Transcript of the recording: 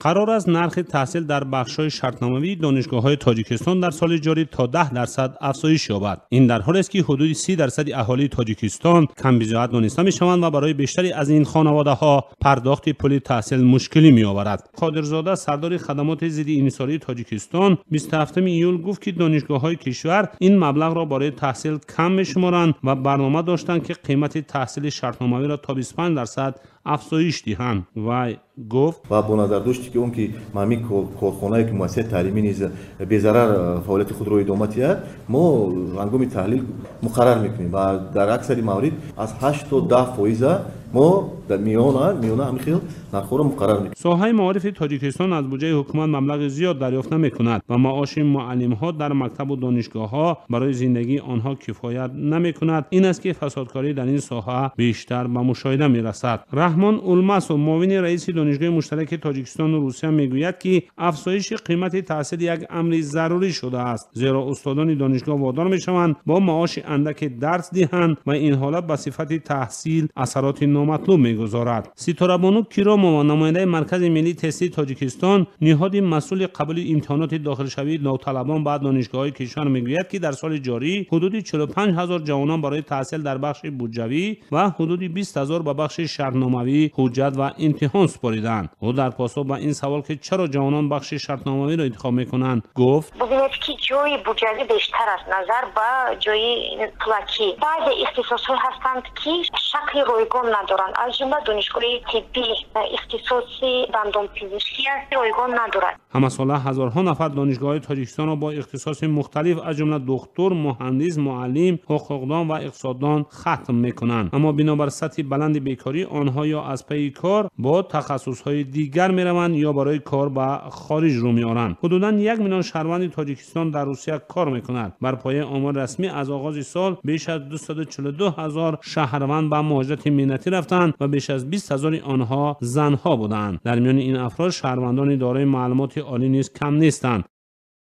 Қарор аст нархи таҳсил дар бахшҳои шартномавии донишгоҳҳои Тоҷикистон дар соли ҷорӣ то 10% афзоиш ёбад. Ин дар ҳолест, ки ҳудуди 30% аҳолии Тоҷикистон камбизоат дониста мешаванд ва барои бештари аз ин хонаводаҳо пардохти пули таҳсил мушкилӣ меоварад. Қодирзода, сардори хадамоти зидди инҳисории Тоҷикистон, 27 июл гуфт, ки донишгоҳҳои кишвар ин маблағро барои таҳсил кам мешуморанд ва барнома доштанд, ки қимати таҳсили шартномавиро то 25% афзоиш диҳанд. Вай гуфт: Ва бо назардошти ки он ки ҳамин корхонае ки муассисаи таълимӣ низ безарар фаъолияти худро идома диҳад, мо ҳангоми таҳлил муқаррар мекунем ва дар аксари маврид аз 8 то 10 фоиза мо дар миёна ҳамин хел нархҳоро муқаррар мекунем. Соҳаи маорифи Тоҷикистон аз буҷаи ҳукумат маблағи зиёд дарёфт намекунад ва маоши муаллимҳо дар мактабу донишгоҳҳо барои зиндагии онҳо кифоят намекунад. Ин аст, ки фасодкорӣ дар ин соҳа бештар ба мушоҳида мерасад. Раҳмон Улмасов, муовини раиси Донишгоҳи муштараки Тоҷикистону Русия, мегӯяд, ки афзоиши қимати таҳсил як амри зарурӣ шудааст, зеро устодони донишгоҳ водор мешаванд бо маоши андаке дарс диҳанд ва ин ҳолат ба сифати таҳсил асароти номатлуб мегузорад. Ситорабону Киромова, намояндаи Маркази миллии тестии Тоҷикистон, ниҳоди масъули қабули имтиҳоноти дохилшавии навталабон ба донишгоҳҳои кишвар, мегӯяд, ки дар соли ҷорӣ ҳудуди 45 ҳазор ҷавонон барои таҳсил дар бахши буҷавӣ ва ҳудуди 20 ҳазор ба бахши шартномавӣ ҳуҷҷат ва имтиҳон супориданд. Ӯ дар посух ба ин савол, ки чаро ҷавонон бахши шартномавиро интихоб мекунанд, гуфт: Бубинед, ки ҷои буҷавӣ бештар аст назар ба ҷои пулакӣ. Баъзе ихтисосҳое ҳастанд, ки шакли ройгон надоранд, аз ҷумла донишгоҳи тиббӣ, ихтисоси дандонпизишкӣ аст, ройгон надорад. Ҳамасола ҳазорҳо нафар донишгоҳҳои Тоҷикистонро бо ихтисоси мухталиф, аз ҷумла духтур, муҳандис, муаллим, ҳуқуқдон ва иқтисоддон хатм мекунанд, аммо бинобар сатҳи баланди бекорӣ онҳо ё аз пайи кор бо тахассусҳои дигар мераванд ё барои кор ба хориҷ рӯ меоранд. Ҳудудан 1 миллион шаҳрванди Тоҷикистон дар Русия кор мекунад. Бар пояи омори расмӣ, аз оғози сол беш аз 242 ҳазор шаҳрванд ба муҳоҷирати меҳнатӣ рафтанд ва беш аз 20 ҳазори онҳо занҳо буданд. Дар миёни ин афрод шаҳрвандони дорои маълумоти олӣ низ кам нестанд.